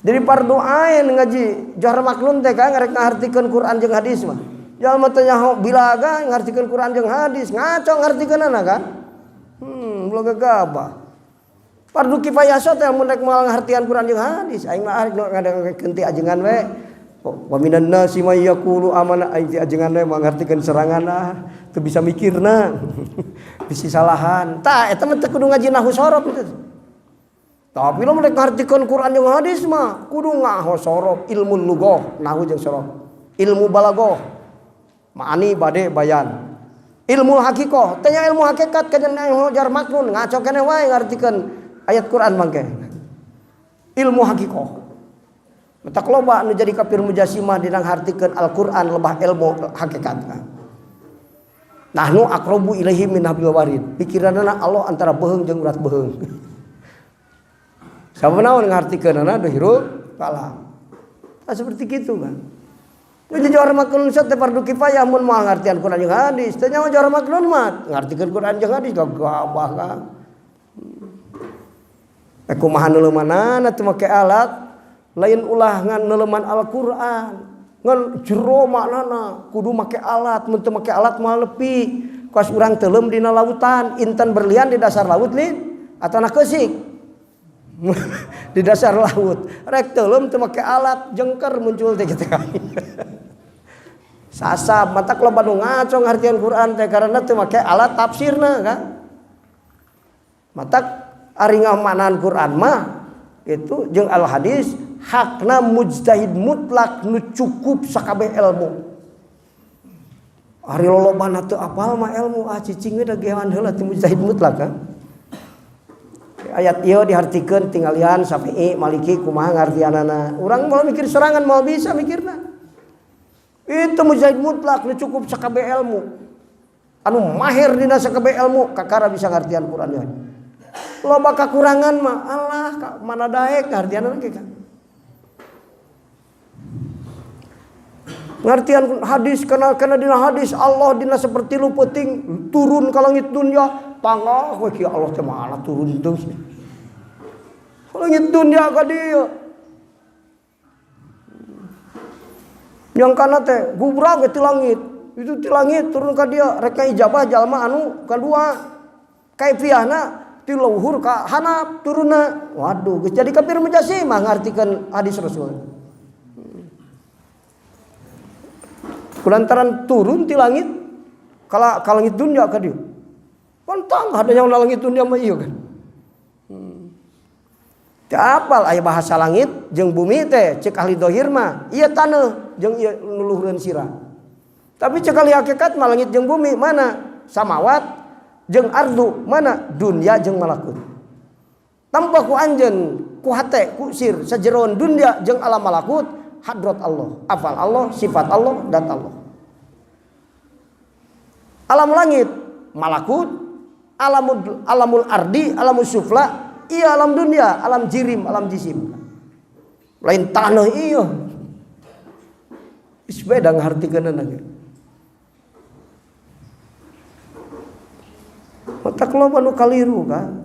Jadi fardu ain ngaji Jauhar Maknun teh kan ngarek ngahartikeun Quran jeung hadis mah. Jalma teh nyaho bilaga ngartikeun Quran jeung hadis, ngaco ngartikeunana kan. Ulah gagabah. Fardu kifayah teh mun rek moal ngahartian Quran jeung hadis, aing mah arek ngadangekeun ti ajengan we. Wa minan nasi may yaqulu amana, aing ti ajengan we moal ngartikeun serangan ah, teu bisa mikirna. Bisi salahan. Tah eta mah teu kudu ngaji nahwu sorof itu. Tapi lo mereka ngartikeun Quran jeung hadis mah kudu ngaho sorof, ilmu lugoh, nahwu jeung sorof, ilmu balagoh, ma'ani bade bayan, ilmu hakikoh, tanya ilmu hakikat kajian ilmu jar maknun ngaco keneh wae ngartikeun ayat Quran mangke. Ilmu hakikoh. Matak loba nu jadi kafir mujasimah dina ngartikeun Al-Qur'an lebah ilmu hakikat. Nahnu aqrabu ilaihi min hablil warid. Pikiranna Allah antara beuheung jeung urat beuheung. Siapa naon ngartikeunana dohirul kalam. Nah, seperti gitu kan. Jadi Jauhar Maknun teh fardu kifayah mun moal ngartian Quran jeung hadis. Teh nyawa Jauhar Maknun mah ngartikeun Quran jeung hadis gagabah kan. Kumaha neuleumanana teu make alat lain ulah ngan neuleuman Al-Qur'an. Ngan jero maknana kudu make alat, mun teu make alat moal nepi. Kos urang teuleum dina lautan, intan berlian di dasar laut lin atana keusik. Di dasar laut rek teuleum teu make alat jengker muncul teh kitu kan. Sasab matak loba nu ngaco ngartian Quran teh karena teu make alat tafsirna kan. Matak ari ngamaknaan Quran mah itu jeung al hadis hakna mujtahid mutlak nu cukup sakabeh ilmu. Ari lolobana teu apal mah ilmu ah cicing we da gewan heula teu mujtahid mutlak kan. Ayat ieu dihartikeun tinggalian Syafi'i Maliki kumaha ngartianana. Urang moal mikir sorangan moal bisa mikirna. Itu mujtahid mutlak nu cukup sakabeh ilmu. Anu mahir dina sakabeh ilmu kakara bisa ngartian Quran ieu. Loba kakurangan mah Allah ka mana daek ngartianana ge kan. Ngartian hadis karena dina hadis Allah dina seperti lu peuting turun ka langit dunya tangah we kieu Allah teh mana turun teu. Langit dunya ka dieu. Yang kana teh gubrag ti langit. Itu ti langit turun ka dieu rek ijabah jalma anu kadua. Kaifiahna ti luhur ka hanap turunna. Waduh geus jadi kafir mujasimah ngartikeun hadis Rasul. Kulantaran turun ti langit kala ka langit dunya ka dieu. Pantang ada yang langit dunia mah ieu kan. Teu apal aya bahasa langit jeung bumi teh cek ahli dohir mah ieu taneuh jeung ieu nu luhureun sirah. Tapi cek ahli hakikat mah langit jeung bumi mana? Samawat jeung ardu mana? Dunia jeung malakut. Tanpa ku anjeun ku hate ku sir sajeroan dunia jeung alam malakut hadrat Allah, afal Allah, sifat Allah, dat Allah. Alam langit malakut, alamul ardi, alamul sufla, iya alam dunia, alam jirim, alam jisim. Lain tanah iya. Geus beda ngartikeunana ge. Matak loba nu kaliru kan.